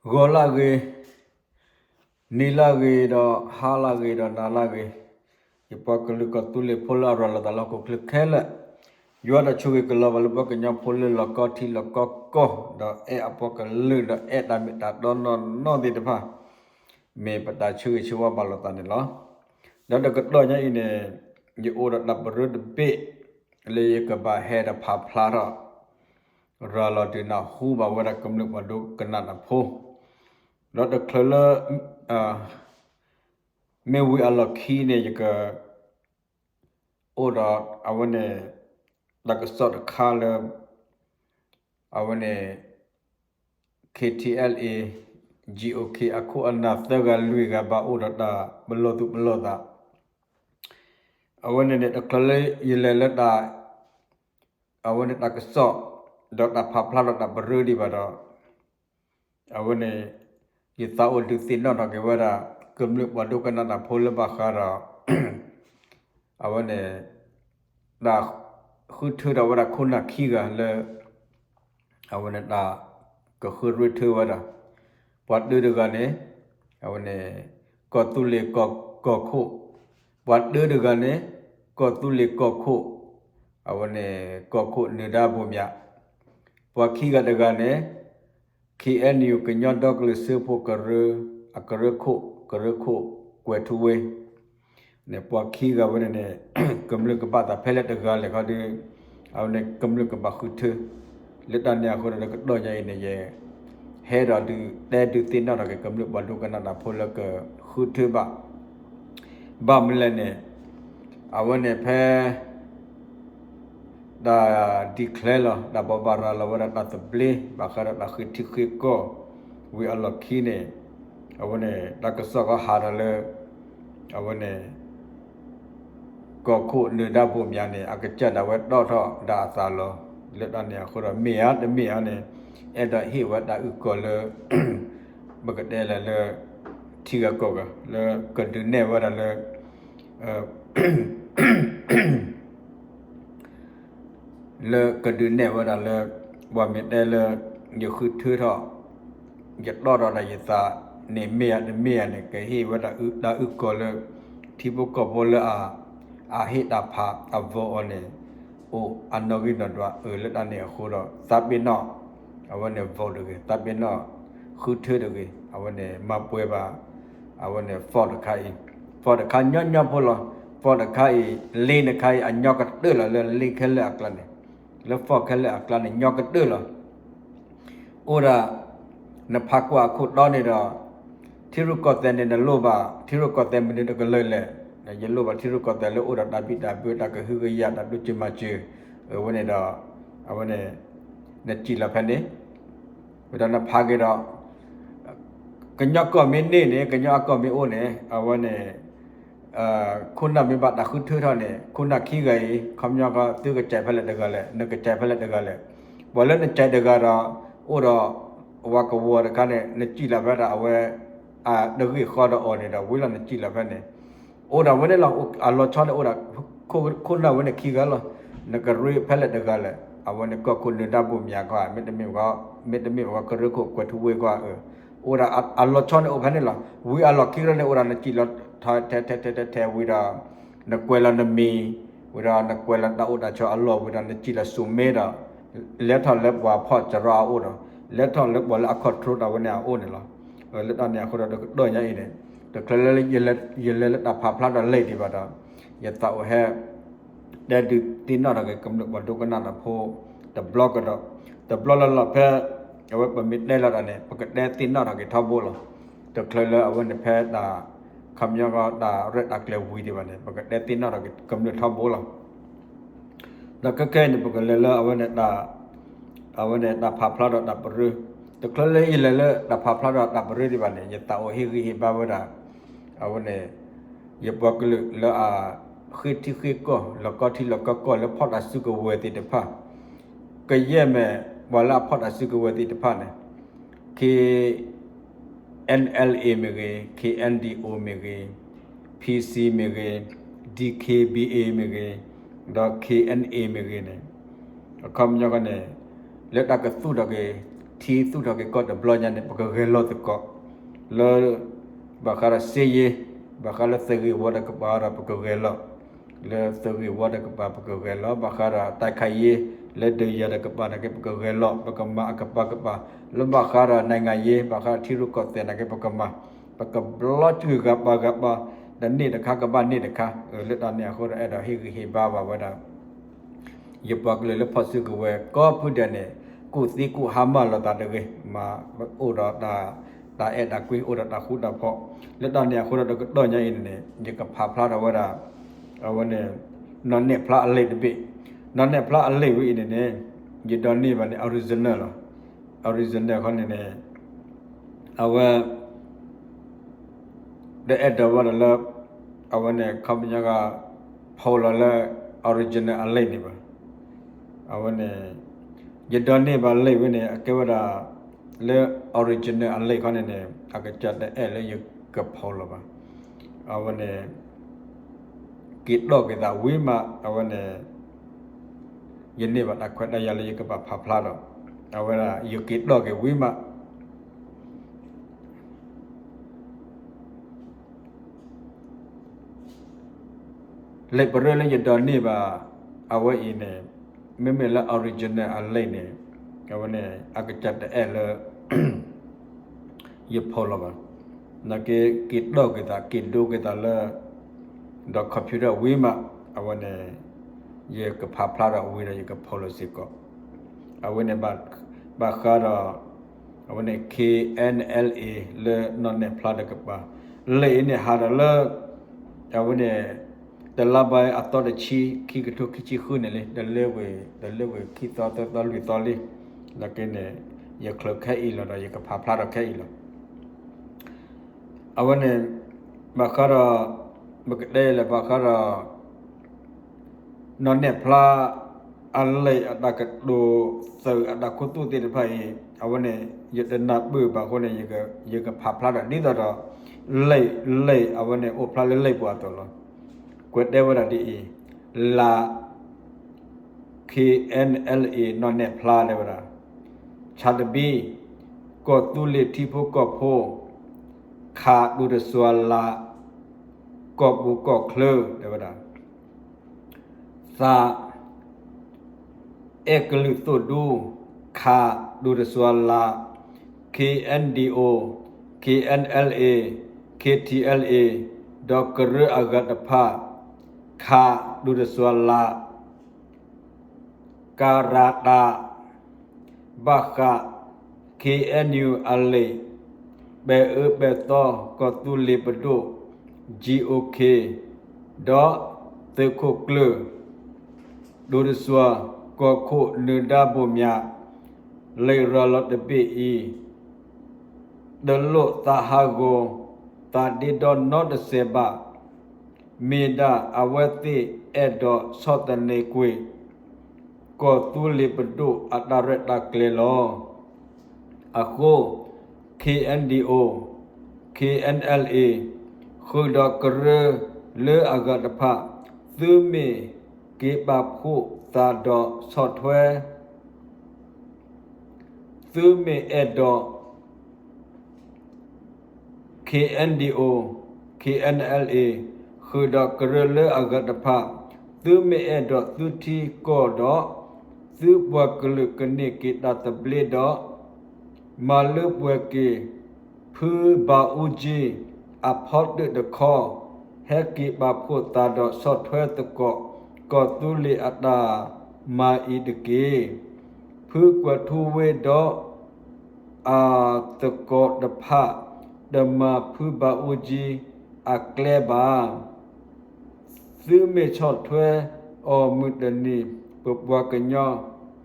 ဂီၤလၢဂ့ၤ, နံၤလၢဂ့ၤဒီးဟါလၢဂ့ၤဒီးနၤလၢဂ့ၤ, ယပှၤကလုာ်ကီၢ်သူလ့ၤဖိလၢအရၤလီၤသးလၢဟီၣ်ခိၣ်ချၢခဲလၢာ်, ယွၤဒီးဆိၣ်ဂ့ၤကလီၤဘၣ်လၢပှၤကညီဖိလၢလီၢ်ကီထံလီၢ်ကီကီၢ်, ဒီးအဲၣ်အပှၤကလုာ်ဒီးအဲၣ်တၢ်မ့ၢ်တၢ်တီနီၢ်နီၢ်သ့ၣ်တဖၣ်, မ့ၢ်ပတၢ်ဆၢဂ့ၤဆၢဝါဘၣ်လိာ်သးန့ၣ်လီၤ. ဒီးတကတီၢ်ညါအံၤန့ၣ်, ယအိၣ်ဒီးတၢ်ပရၢတဘ့ၣ် လၢယကဘၣ်ဟဲဒီးဖးဖျါထီၣ် ရၤလီၤတုၤနၢ်ဟူဘၣ်ဝဲဒၣ်ကမျၢၢ်ပှၤဒိကနၣ်တၢ်ဖိ, ဒီးတချုးလၢ မ့ၢ်ဝံၤအလီၢ်ခံန့ၣ် ယက အိၣ်ဒီးအဝဲန့ၣ် တၢ်ကစီၣ်တခါလၢ အဝဲန့ၣ် KTLA GOK အခိၣ်အနၢ်သၢဂၤလွံၢ်ဂၤဘၣ်အိၣ်ဒီးတၢ်ပလီၢ်သူၣ်ပလီၢ်သး, အဝဲန့ၣ်န့ၣ် တချုးလၢယလဲၤလၢတၢ် အဝဲန့ၣ်တၢ်ကစီၣ် ဒီးတၢ်ဖးဖျါဒီးတၢ်ပရၢဒံးဘၣ်ဒီး အဝဲန့ၣ် ယသးအိၣ်ဒုးသ့ၣ်နီၣ်ထီၣ်က့ၤဝဲဒၣ် ကမျၢၢ်ပှၤဒိကနၣ်တၢ်ဖိလၢဘၣ်ဃးဒီး အဝဲန့ၣ် တၢ်ဃုထၢထီၣ်ဝဲဒၣ်ခိၣ်နၢ်ခံဂၤလၢ အဝဲန့ၣ်တၢ်ကဃုရ့ထၢဝဲဒၣ် ပှၤတၢတဂၤန့ၣ် အဝဲန့ၣ် ကီၢ်သူလ့ၤကီၢ်ခိၣ်, ပှၤတၢတဂၤန့ၣ် ကီၢ်သူလ့ၤကီၢ်ခိၣ်, အဝဲန့ၣ် ကီၢ်ခိၣ်နၢၤဒါဘိၣ်မၠး, ပှၤခံဂၤတဂၤန့ၣ် KNU ကညီဒီကလုာ်စၢဖှိၣ်ကရၢ အကရၢခိၣ် ကရၢခိၣ်ကွဲၤထူဝ့ န့ၣ် ပှၤခံဂၤဝဲန့ၣ်န့ၣ် ကမျၢၢ်ကဘၣ်သးဖဲလဲၣ်တဂၤလဲၣ်ခီဒီး အဝဲန့ၣ်ကမျၢၢ်ကဘၣ်ဃုထၢ, လၢတၢ်န့ၣ်အဃိဒီးတကတီၢ်ညါအံၤန့ၣ် ယဟဲဒီးဒုးတဲဒုးသ့ၣ်နီၣ်ထီၣ်က့ၤကမျၢၢ်ပှၤဒိကနၣ်တၢ်ဖိလၢကဃုထၢဘၣ် ဘၣ်မနုၤလဲၣ်န့ၣ် အဝဲန့ၣ်ဖဲ တၢ် declare လီၤ တၢ်ဘိးဘၣ်ရၤလီၤဝဲဒၣ်တၢ်သဘျ့ ဘၣ်ဃးဒီးတၢ်ဃ့ထံဃ့ကီၢ် ဝံၤအလီၢ်ခံန့ၣ် အဝဲန့ၣ် တၢ်ကစီၣ်ကဟးထီၣ်လၢ အဝဲန့ၣ် ကီၢ်ခိၣ်နၢၤဒါဘိၣ်မၠးန့ၣ် အကစၢ်ဒၣ်ဝဲတီၣ်ထီၣ်ဒၣ်အသးလီၤ. လၢတၢ်န့ၣ်အဃိဒီး မ့ၢ်ဧါတမ့ၢ်ဧါန့ၣ် အဲၣ်ဒိးဟ့ၣ်ဝဲတၢ်အုၣ်ကီၤလၢ ပကတဲလၢ ထံဂၤကီၢ်ဂၤ လၢကဒုးနဲၣ်ဝဲဒၣ်လၢ လၢကဒုးနဲၣ်ဝဲဒၣ်လၢ ပှၤမ့ၢ်တဲလၢ ယဃုထၢထီၣ် ယတီၣ်ထီၣ်ဒီးယသးန့ၣ် မ့ၢ်ဧါတမ့ၢ်ဧါန့ၣ် ကဟ့ၣ်ဝဲဒၣ်တၢ်အုၣ်ကီၤလၢ ထံဖိကီၢ်ဖိလၢ အဟ့ၣ်တၢ်ဖးအvoteအီၤန့ၣ် အိၣ်အနီၣ်ဂံၢ်နီၣ်ဒွးအၢ လၢတၢ်န့ၣ်အဃိဒီး သးပ့ၤနီၣ် အဝဲန့ၣ် vote တဂ့ၤ သးပ့ၤနီၣ် ဃုထၢတဂ့ၤ အဝဲန့ၣ် မၤပှဲၤဘၣ် အဝဲန့ၣ် form တခါအံၤ form တခါညီညီဖိလီၤ. form တခါအံၤ link တခါအံၤ အညီကတၢၢ်လီၤလၢ link ခဲလၢာ်အကျါန့ၣ် လၢ form ခဲလၢာ်အကျါန့ၣ် ညီကတၢၢ်လီၤ. အိၣ်ဒၣ် နဖးကွၢ်အခိၣ်တီန့ၣ်ဒီး ထံရူၢ်ကီၢ်သဲးန့ၣ် နလိၣ်ဘၣ် ထံရူၢ်ကီၢ်သဲးမနုၤတကလုာ်လဲၣ်, ယလိၣ်ဘၣ်ထံရူၢ်ကီၢ်သဲးလၢအိၣ်ဒီးတၢ်ဘံၣ်တၢ်ဘၢ တၢ်ကဟုကယာ် တၢ်ဒိၣ်စၢၤမၤစၢၤ အဝဲန့ၣ်ဒီး အဝဲန့ၣ် နစံၣ်လီၤဖဲန့ၣ် ဝံၤဒီးနဖးက့ၤဒီး ကညီကီၢ်မ့ၢ်န့ၢ်န့ၣ် ကညီအကီၢ်မ့ၢ်အိၣ်န့ၣ် အဝဲန့ၣ် ခိၣ်နၢ်မ့ၢ်ဘၣ်တၢ်ဃုထၢထီၣ်န့ၣ် ခိၣ်နၢ်ခံဂၤအံၤ ခီပညီကီ သုကစဲးဖဲလဲၣ်တဂၤလဲၣ် နကစဲးဖဲလဲၣ်တဂၤလဲၣ်. ပှၤလၢနစဲးတဂၤဒီး အိၣ်ဒီး ဝၤကဝီၤတခါန့ၣ် နစံၣ်လီၤဖဲဒၣ်အဝဲ အတဂ့ၢ်ဃီဒီးအီၤန့ၣ်ဒီး ဝံၤလီၤနစံၣ်လီၤဖဲန့ၣ် အိၣ်ဒၣ်ဝဲန့ၣ်လီၤ. အလီၤဆီန့ၣ်အိၣ်ဒၣ် ခိၣ်နၢ်ဝဲန့ၣ်ခံဂၤလီၤ. နကရ့ဖဲလဲၣ်တဂၤလဲၣ်. အဝဲန့ၣ်ကီၢ်ခိၣ်နၢၤဒါဘိၣ်မၠးကီ မ့တမ့ၢ် မ့တမ့ၢ်ဝဲကရၢခိၣ်ကွဲၤထူဝ့ကီ အိၣ်ဒၣ်အလီၤဆီန့ၣ်အိၣ်ဖဲန့ၣ်လီၤ. ဝံၤအလီၢ်ခံကတၢၢ်န့ၣ် အိၣ်ဒၣ်နစံၣ်လီၤ ထဲထဲထဲထဲထဲဝံၤဒီး နကွဲးလီၤနမံၤ ဝံၤဒီးနကွဲးလီၤတၢ်အိၣ်တၢ်ဆိးအလီၢ်ဝံၤဒီးနစံၣ်လီၤ submit ဒီး လဲၤထီၣ်လၢပှၤဖီၣ်စရီအအိၣ်ဒီး လဲၤထီၣ်လၢပှၤလၢအ control တၢ်ဝဲန့ၣ်အအိၣ်န့ၣ်လီၤ. လၢတၢ်န့ၣ်အဃိဒီးတကတီၢ်ညါအံၤန့ၣ် တချုးလၢ ယလဲၤလၢတၢ်ဖးဖျါဒီးလံာ်ဒံးဘၣ်ဒီး ယသးအိၣ်ဟဲ တဲဒုးသ့ၣ်နီၣ်ထီၣ်က့ၤကမျၢၢ်ပှၤဒိကနၣ်တၢ်ဖိ တဘျီကဒီး တဘျီလၢ်လၢ်ဖဲ အဝဲပမ့ၢ်တဲလီၤတၢ်န့ၣ် ပကတဲသ့ၣ်နီၣ်ထီၣ်က့ၤထီဘိလီၤ. တချုးလၢအဝဲန့ၣ်ဖဲတၢ် ခီပညီကီတၢ်ရဲၣ်တၢ်ကျဲၤဝံၤဒံးဘၣ်န့ၣ် ပကတဲသ့ၣ်နီၣ်ထီၣ်က့ၤကမျၢၢ်ထီဘိလီၤ. ဒီးခဲခဲအံၤန့ၣ် ပကလဲၤလၢအဝဲန့ၣ် အဝဲန့ၣ်တၢ်ဖးဖျါဒီးတၢ်ပရၢ တချုးလၢယလဲၤလၢတၢ်ဖးဖျါဒီးတၢ်ပရၢဒံးဘၣ်န့ၣ် ယသးအိၣ်ဟ့ၣ်ဂံၢ်ဟ့ၣ်ဘါဝဲဒၣ် အဝဲန့ၣ် ယပှၤကလုာ်လၢအဃ့ထံဃ့ကီၢ် လီၢ်ကီထံလီၢ်ကီကီၢ်လၢဖီၣ်တၢ်စုကဝဲၤသ့ၣ်တဖၣ် ကယဲၢ်မ့ၢ်ပှၤလၢအဖီၣ်တၢ်စုကဝဲၤသ့ၣ်တဖၣ်န့ၣ် K NLA မ့ၢ်ဂ့ၤ, K N D O မ့ၢ်ဂ့ၤ, P C မ့ၢ်ဂ့ၤ, D K B A မ့ၢ်ဂ့ၤ, ဒီး K N A မ့ၢ်ဂ့ၤန့ၣ် အခီပညီကီန့ၣ် လၢတၢ်ကသူၣ်ထီၣ်က့ၤ ထံသူၣ်ထီၣ်က့ၤကီၢ်တဘျီညါန့ၣ် ပကဂဲၤလီၤသကိး လၢ ဘၣ်ဃးဒီးစ့ယ့, ဘၣ်ဃးလၢသဂ့ၢ်ဝီတကပၤဒီးပကဂဲၤလီၤ, လၢသဂ့ၢ်ဝီတကပၤပကဂဲၤလီၤ, ဘၣ်ဃးဒီးတၢ်ခးယ့, လၢဒုးယၤတကပၤနာ်က့ ပကဂဲၤလီၤ, ပကမၤအကပၤကပၤ, လၢဘၣ်ဃးဒီး နိုင်ငံရေး, ဘၣ်ဃးဒီးထံရူၢ်ကီၢ်သဲးနာ်က့ ပကမၤ, ပကဘျီစုဂၤပာ်ဂၤပာ်, တန့ၢ်တခါကဘၣ်န့ၢ်တခါ, လၢတၢ်န့ၣ်အဃိဒီး အဲၣ်ဒိးဟ့ၣ်ဂံၢ်ဟ့ၣ်ဘါဘၣ်ဝဲဒၣ် ယပှၤကလုာ်လၢဖီၣ်စုကဝဲၤကိးဖုဒဲးန့ၣ် ကူၣ်သံကူၣ်ဟါမၢ်လိာ်သးတဂ့ၤ, မၤအိၣ်ဒီးတၢ်အဲၣ်တၢ်ကွံ အိၣ်ဒီးတၢ်ဃူတၢ်ဖိး, လၢတၢ်န့ၣ်အဃိဒီး တကတီၢ်ညါအံၤန့ၣ်န့ၣ် ယကဖးဖျါထီၣ်ဝဲဒၣ် အဝဲန့ၣ် နီၢ်နဲၣ်ဖျါအလံာ်တဘ့ၣ်, နီၢ်နဲၣ်ဖျါအလံာ်ဝဲအံၤန့ၣ်န့ၣ် ယဒိးန့ၢ်ဘၣ်န့ၣ် original လီၤ, original ခီန့ၣ်န့ၣ် အဝဲ တအဲၣ်ဒိးဝဲဒၣ်လၢ အဝဲန့ၣ် ခီပညီက ဖီၣ်လီၤလၢ original အလံာ်န့ၣ်ဘၣ်. အဝဲန့ၣ် ယဒိးန့ၢ်ဘၣ်လံာ်ဝဲန့ၣ် အကဲဝဲဒၣ် လၢ original အလံာ်ခီန့ၣ်န့ၣ် အကစၢ်တအဲၣ်လၢယကဖီၣ်လီၤဘၣ်. အဝဲန့ၣ် က့ၤတီၢ်က့ၤသးဝံၤမး အဝဲန့ၣ် ယန့ၢ်ဘၣ်တၢ်ခွဲးတၢ်ယာ်လၢယကဘၣ်ဖးဖျါဒီး အဝဲဒၣ်ယက့ၤတီၢ်က့ၤဝံၤမး လံာ်ပရၢလၢယဒိးန့ၢ်ဘၣ် အဝဲအံၤန့ၣ် မ့မ့ၢ်လၢ original အလံာ်န့ၣ် အဝဲန့ၣ် အကစၢ်တအဲၣ်လၢ ယဖီၣ်လီၤဘၣ်. နာ်က့ က့ၤတီၢ်က့ၤသး က့ၤဒိက့ၤသးလၢ ဒီး computer ဝံၤမး အဝဲန့ၣ် ယကဖးဖျါဒီးဝံၤဒီးယကဖီၣ်လီၤစ့ၢ်ကီး. အဝဲန့ၣ် ဘၣ်ဃးဒီး အဝဲန့ၣ် K N L A လၢနီၢ်နဲၣ်ဖျါတကပၤ လံာ်အံၤန့ၣ်ဟးဒီးလၢ အဝဲန့ၣ် တလါဘၣ်အသီတဆံ ခံကထိခံဆံဃုန့ၣ်လံ တလၢဝ့ၤ တလၢဝ့ၤခံသီသၢသီလွံၢ်သီလံ. နာ်က့န့ၣ် ယချုးခဲအံၤလီၤဒီး ယကဖးဖျါထီၣ်ခဲအံၤလီၤ. အဝဲန့ၣ် ဘၣ်ဃးဒီး ပကတဲလဲၣ် ဘၣ်ဃးဒီး နီၢ်နဲၣ်ဖျါ အလံာ်အတၢ်ကတိၤသုးအတၢ်ခူသူၣ်သ့ၣ်တဖၣ်အံၤ အဝဲန့ၣ် ယတနၢ်ပၢၢ်ဘၣ်အဃိန့ၣ် ယကဖးဖျါဒီး ဒ်သိးဒီး လံာ် လံာ် အဝဲန့ၣ် အိၣ်ဖျါလၢလံာ်ပူၤအသိးလီၤ. ကွဲးတဲဝဲဒၣ်ဒ်အံၤ, လး K N L A နီၢ်နဲၣ်ဖျါတဲဝဲဒၣ်, ဆးတဘံ, ကီၢ်သူလ့ၤထံဖိကီၢ်ဖိ, ခးဒူတစွၤလး, ကီၢ်ပူၤကီၢ်ချၢ တဲဝဲဒၣ်, သး အဲၣ်ကလုာ်သိၣ်ဒူ, ခးဒူတစွၤလး, K N D O, K N L A, K T L A ဒီးကရၢအဂၤတဖၣ်, ခးဒူတစွၤလး ကရတး, ဘၣ်ဃး K N U အလံာ်, ပဲၤအၢပဲၤသီ ကီၢ်သူလ့ၤပဒိၣ်, G O K ဒီးသုးခိၣ်ကျၢၢ်, ဒိတစွၤ ကီၢ်ခိၣ်နၢၤဒါဘိၣ်မၠး, လံာ်ရၤလီၤတဘ့ၣ်အံၤ တလိၣ်သးဟးဂီၤ သးဒ့ဒီနီတစဲးဘၣ်. မ့ၢ်ဒၣ်အဝဲသ့ၣ်အဲၣ်ဒိးဆီၣ်သနံးကွံာ် ကီၢ်သူလ့ၤပဒိၣ်အတၢ်ရဲၣ်တၢ်ကျဲၤလီၤ. အဃိ K N D O, K N L A ဃုာ်ဒီးကရၢလၢအဂၤတဖၣ် သုမ့ၢ်က့ၤပာ်ဖှိၣ်သးဒီးဆီၣ်ထွဲ သုမ့ၢ်အဲၣ်ဒိး K N D O, K N L A ဃုာ်ဒီးကရၢလၢအဂၤတဖၣ် သုမ့ၢ်အဲၣ်ဒိးသုထံကီၢ်ဒီး သုပှၤကလုာ်ကန့ၢ်က့ၤတၢ်သဘျ့ဒီး မၤလၢပှဲၤက့ၤ ဖုဘးအူကၠံ အဖီတၢၣ်တခီ ဟဲက့ၤပာ်ဖှိၣ်သးဒီးဆီၣ်ထွဲသကိး ကီၢ်သူလ့ၤအတၢ်မၤအံၤတက့ၢ်. ဖုကွၢ်ထူဝ့ဒီး အသကိးတဖၣ် တမၤဖုဘးအူကၠံအကျဲဘၣ်. သုမ့ၢ်ဆီၣ်ထွဲအီၤမုၢ်တနံၤ ပပှၤကညီ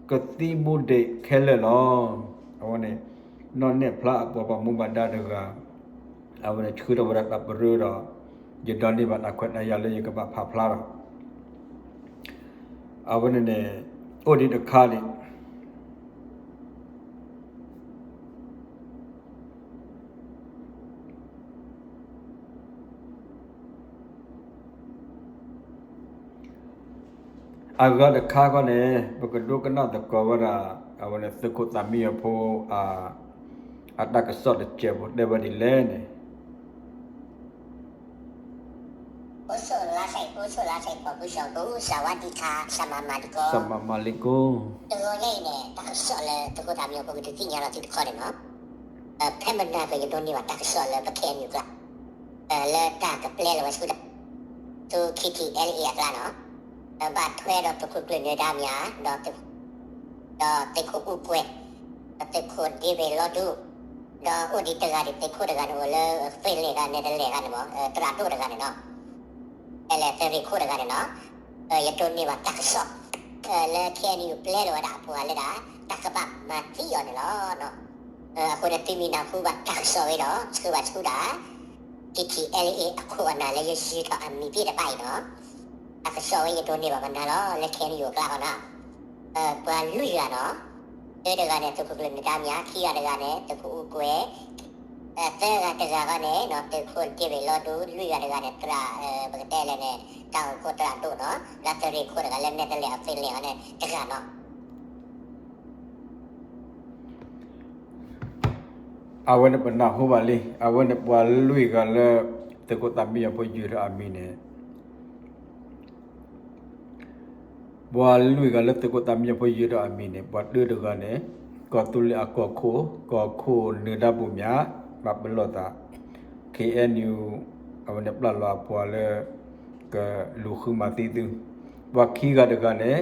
ကသံမူဒံးခဲလၢာ်လီၤ. အဝဲန့ၣ် နီၢ်နဲၣ်ဖျါအပှၤဘၣ်မူဘၣ်ဒါတဂၤ အဝဲန့ၣ်ဆှၢထီၣ်ဝဲဒၣ်တၢ်ပရၢဒီး ယဒိးန့ၢ်ဘၣ်တၢ်ခွဲးတၢ်ယာ်လၢယကဘၣ်ဖးဖျါဒီး အဝဲန့ၣ်န့ၣ် အိၣ်ဒံးတခါန့ၣ် အဂၤတခါခီန့ၣ် ပကဒိကနၣ်သကိးဝဲဒၣ် အဝဲန့ၣ်သုးခိၣ်သးမံယီၤဖိ အတၢ်ကစီၣ်တစဲးဖိတဲဝဲဒ်လဲၣ်န့ၣ် အိၣ်ဆိၣ်လါစဲး အိၣ်ဆိၣ်လါစဲး ပှၤဖုစၢ်ကိ စၢ်ဝါဒံခါ စၢ်မၤမၤလံကိ စၢ်မၤမၤလံကိ တဂီၤညါအံၤန့ၣ် တၢ်ကစီၣ်လၢသုးခိၣ်သးမံယီၤဖိကဒုးသ့ၣ်ညါလီၤသုတခီန့ၣ်နီၤ, ဖဲမနၤကယဒိးန့ၢ်ဘၣ်တၢ်ကစီၣ်လၢပခဲအံၤအကျါ လၢတၢ်ကပျဲလီၤဝဲဆူတၢ် ဆူ K T L A အကျါနီၤ, ဘၣ်ထွဲဒီးသုးခိၣ်ကျၢၢ်နၢၤဒါမၠး ဒီး ဒီးသုးခိၣ်အူကွဲၤ, ဒီးသုးခိၣ်ဒ့ဝ့ၤလီဒူ, ဒီးအိၣ်ဒံးတဂၤဒံး သုးခိၣ်တဂၤန့ၣ်အိၣ်လၢ Finland ဂၤ Netherlands ဂၤန့ၣ်မး သရၣ်ဒိၣ်တဂၤန့ၣ်နီၤ, ဖဲလဲၣ်သုးရ့ၣ်ခိၣ်တဂၤန့ၣ်နီၤ, ယဒိးန့ၢ်ဘၣ်တၢ်ကစီၣ် လၢ K N U ပျဲလီၤဝဲဒၣ်အပှၤလၢဒၣ် တၢ်ကဘၣ်မၤသံအီၤန့ၣ်လီၤ. အဃိန့ၣ်သုမ့ၢ်နၢ်ဟူဘၣ်တၢ်ကစီၣ်ဝဲဒီး ဆှၢဘၣ်ဆူဒၣ် K T L A အခိၣ်အနၢ်လၢယယုၢ်ထီၣ်အမံၤသ့ၣ်တဖၣ်အံၤနီၤ, တၢ်ကစီၣ်ဝဲယဒိးန့ၢ်ဘၣ်ပနၤလီၤ လၢ K N U အကျါဃီနီၤ, ပှၤလွံၢ်ဂၤနီၤ, တၢတဂၤန့ၣ် သုးခိၣ်ကျၢၢ်နၢၤဒါမၠး ခံဂၤတဂၤန့ၣ် သုးခိၣ်အူကွဲၤ, သၢဂၤတဂၤဃီန့ၣ် သုးခိၣ်ဒ့ဝ့ၤလီဒူ လွံၢ်ဂၤတဂၤန့ၣ် သရၣ် ပကတဲလဲၣ်န့ၣ် တၢ်အိၣ်ဖှိၣ်သရၣ်ဒိၣ်နီၤ လၢသုးရ့ၣ်ခိၣ်တဂၤ လၢ Netherlands အ Finland ဃီန့ၣ်တဂၤနီၤ အဝဲန့ၣ်ပနၢ်ဟူဘၣ်လံ အဝဲန့ၣ်ပှၤလွံၢ်ဂၤလၢ သုးခိၣ်သးမံယီၤဖိယုၢ်ထီၣ်အမံၤန့ၣ် ပှၤလွံၢ်ဂၤလၢသုးခိၣ်သးမံယီၤဖိယုၢ်ထီၣ်အမံၤန့ၣ် ပှၤတၢတဂၤန့ၣ် ကီၢ်သူလ့ၤအကီၢ်ခိၣ် ကီၢ်ခိၣ်နၢၤဒါဘိၣ်မၠး ဘၣ်ပလီၢ်သး K N U အဝဲန့ၣ်ပျၢ်လီၤအပှၤလၢ ကလူၤဃုမၤသံသု, ပှၤခံဂၤတဂၤန့ၣ်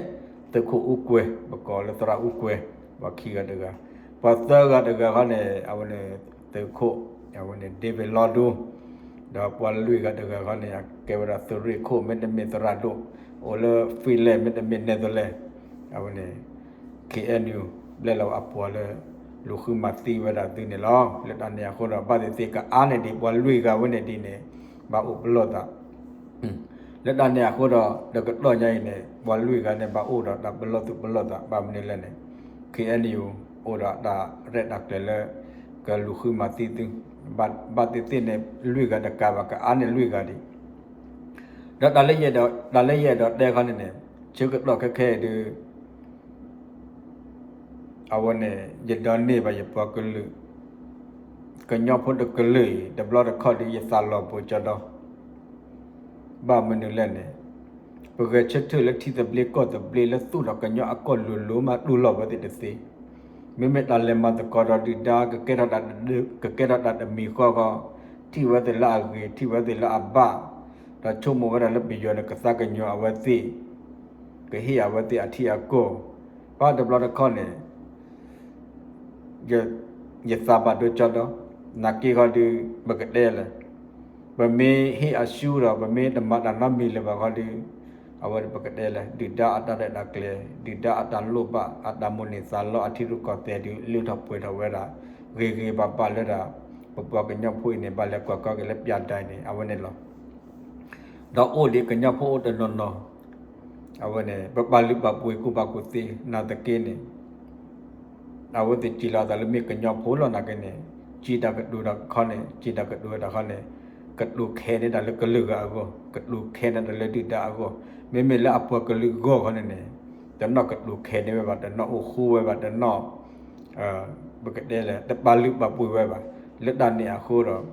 သုးခိၣ်အူကွဲၤ ပကိးလၢသရၣ်အူကွဲၤ ပှၤခံဂၤတဂၤ, ပှၤသၢဂၤတဂၤဃီန့ၣ် အဝဲန့ၣ် သုးခိၣ် အဝဲန့ၣ် ဒ့ဝ့ၤလီဒူ ဒီးပှၤလွံၢ်ဂၤတဂၤဃီန့ၣ် အကဲဝဲဒၣ်သုးရ့ၣ်ခိၣ် မ့တမ့ၢ်သရၣ်ဒိၣ် အိၣ်လၢ Finland မ့တမ့ၢ် Netherlands အဝဲန့ၣ် K N U ပျဲလီၤအပှၤလၢ လူၤဃုမၤသံဝဲဒၣ်သုန့ၣ်လီၤ. လၢတၢ်န့ၣ်အဃိဒီး ဘၣ်သ့ၣ်သ့ၣ်ကအါန့ၢ်ဒံး ပှၤလွံၢ်ဂၤဝဲန့ၣ်ဒ်န့ၣ် ဘၣ်အိၣ်ပလီၢ်သး လၢတၢ်န့ၣ်အဃိဒီး တကတီၢ်ညါအံၤန့ၣ် ပှၤလွံၢ်ဂၤန့ၣ် ဘၣ်အိၣ်ဒီးတၢ်ပလီၢ်သူၣ်ပလီၢ်သး ဘၣ်မနုၤလဲၣ်န့ၣ် K N U အိၣ်ဒီးတၢ်ရဲၣ်တၢ်ကျဲၤလၢ ကလူၤဃုမၤသံသု, ဘၣ်သ့ၣ်သ့ၣ်န့ၣ် လွံၢ်ဂၤတကးဘၣ် ကအါန့ၢ်လွံၢ်ဂၤဒံး, ဒီးတၢ်လၢယအဲၣ်ဒိးတဲဃီန့ၣ်န့ၣ် ဆၢကတီၢ်ခဲခဲအံၤဒုး အဝဲန့ၣ် ယဒိးန့ၢ်ဘၣ်ယပှၤကလုာ် ကညီဖိတကလုာ်အံၤ တဘျီတခီၣ်ဒုး ယသးလီၤပှီၤကၠီဒီး ဘၣ်မနုၤလဲၣ်န့ၣ် ပဂဲၤဆၢထၢၣ်လၢထံသဘျ့ကီၢ်သဘျ့လၢသူၣ်ထီၣ်ကညီအကီၢ်လိၤလိၤမးတူၢ်လိာ်ဝဲသ့ၣ်တသ့, မ့မ့ၢ်တၢ်လဲၤမၤသကိးဒီးဒုၣ်ဒါ ကကဲထီၣ်တၢ် ကကဲထီၣ်တၢ်တမံၤဃီဃီ, ထံၣ်ဝဲသ့ၣ်လၢအဂ့ၤ ထံၣ်ဝဲသ့ၣ်လၢအဘၣ်, ဒီးဆိကမိၣ်ဝဲဒၣ်လၢပယီၤန့ၣ် ကသးကညီၤအဝဲသ့ၣ် ကဟ့ၣ်အဝဲသ့ၣ်အထံအကီၢ်, ဘၣ်တဘျီတခီၣ်န့ၣ် ယသးဘၣ်ဒိကၠီဒီး နာ်က့ဃီဒုး ပကတဲလဲၣ်, ပမ့ၢ်ဟ့ၣ်အဆူဒီး ပမ့ၢ်တမၤတၢ်နီတမံၤလၢၤဘၣ်ဃီဒုး အဝဲပကတဲလဲၣ် ဒုၣ်ဒါအတၢ်ရဲၣ်တၢ်ကျဲၤ ဒုၣ်ဒါအတၢ်လိၣ်ဘၣ် အတၢ်မိၣ်န့ၢ်သးလီအထံရူၢ်ကီၢ်သဲးဒုး လုၢ်ထီၣ်ပှဲၤထီၣ်ဝဲဒၣ် ဂ့ၤဂ့ၤဘၣ်ဘၣ်လၢဒၣ် ပပှၤကညီဖိအံၤန့ၣ် ဘၣ်လဲၤကွၢ်ကီက့ၤလၢပျၢၤဒၣ်အံၤန့ၣ် အဝဲန့ၣ်လီၤ. ဒီးအိၣ်ဒံးကညီဖိအိၣ်တနီၤနီၤ အဝဲန့ၣ် ပပာ်လုၢ်ပာ်ပှ့ၤကူၣ်ဘၣ်ကူၣ်သ့ နာ်သက့န့ၣ် အဝဲသ့ၣ်စံးလီၤအသးလၢမ့ၢ်ကညီဖိလီၤနာ်က့န့ၣ် စံးတၢ်ကတိၤတၢ်ခီန့ၣ် စံးတၢ်ကတိၤဝဲဒၣ်ခီန့ၣ် ကတိၤခဲန့ၢ်တၢ်လၢကလုာ်ဂၤအဂီၢ် ကတိၤခဲန့ၢ်တၢ်လၢဒုၣ်ဒါအဂီၢ် မ့မ့ၢ်လၢအပှၤကလုာ်ဂီၢ်ခီန့ၣ်န့ၣ် တနီၣ်ကတိၤခဲန့ၢ်ဝဲဘၣ် တနီၣ်အိၣ်ဃူဝဲဘၣ် တနီၣ် ပကတဲလဲၣ် တပာ်လုၢ်ပာ်ပှ့ၤဝဲဘၣ်. လၢတၢ်န့ၣ်အဃိဒီး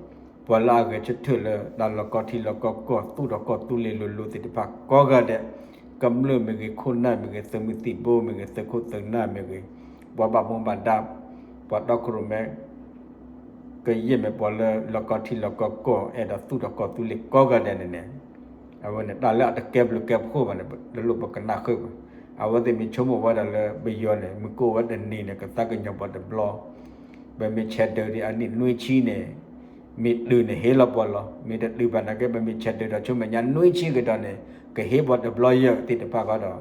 ပှၤလၢအဂဲၤဆၢထၢၣ်လၢတၢ်လီၢ်ကီၢ်ထံလီၢ်ကီၢ်ကီၢ် သူၣ်ထီၣ်ကီၢ်သူလ့ၤလိၤလိၤသ့ၣ်တဖၣ်ကိးဂၤဒဲး ကမျၢၢ်မ့ၢ်ဂ့ၤ ခိၣ်နၢ်မ့ၢ်ဂ့ၤ သုးမုၢ်သံၣ်ဘိမ့ၢ်ဂ့ၤ သုးခိၣ်သုးနၢ်မ့ၢ်ဂ့ၤ ပှၤဘၣ်မူဘၣ်ဒါ ပှၤတီခိၣ်ရိၣ်မဲ ကယဲၢ်မ့ၢ်ပှၤလၢလီၢ်ကီၢ်ထံလီၢ်ကီၢ်ကီၢ် အဲၣ်ဒိးသူၣ်ထီၣ်ကီၢ်သူလ့ၤကိးဂၤဒဲးန့ၣ်န့ၣ် အဝဲန့ၣ်တၢ်လၢအတကဲဘျုးကဲဖှိၣ်ဘၣ်န့ၣ် တလိၣ်ပကနၣ်ဃုာ်ဘၣ်. အဝဲသ့ၣ်မ့ၢ်ဆိကမိၣ်ဝဲဒၣ်လၢပယီၤန့ၣ် မုၢ်ကအိၣ်ဝဲတနံၤန့ၣ် ကသးကညီၤပှၤတဘျီ ပမ့ၢ်ဆဲးဒုးဒံးအနံၣ်နွံဆံန့ၣ် မ့ၢ်တုၤန့ၣ်ဟ့ၣ်လီၤပှၤလီၤ. မ့ၢ်တတုၤဘၣ်နာ်က့ ပမ့ၢ်ဆဲးဒုးဒီးဆူမဲာ်ညါနွံဆံကဒီးန့ၣ် ကဟ့ၣ်ပှၤတဘျီယဲၢ်သ့ၣ်တဖၣ်ဃီဒီး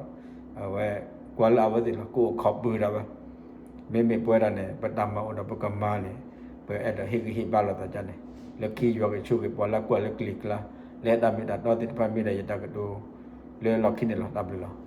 အဝဲ ကွၢ်လၢအဝဲသ့ၣ်လီၤ ကအိၣ်ခိးပၢၤဒၣ်ဝဲ မ့မ့ၢ်ပဝဲဒၣ်န့ၣ် ပတၢ်မၤအိၣ်ဒီးပကမၤန့ၣ် ပအဲၣ်ဒိးဟ့ၣ်ဂံၢ်ဟ့ၣ်ဘါလိာ်သးဒ်န့ၣ် လၢခံယွၤကဆိၣ်ဂ့ၤပှၤလၢကွၢ်လၢကလံၤကျါ လၢတၢ်မ့ၢ်တၢ်တီသ့ၣ်တဖၣ်မ့ၢ်ဒၣ်ယတၢ်ကတိၤ လၢလီၢ်ခံန့ၣ်လီၤ. တၢ်ဘျုးလီၤ.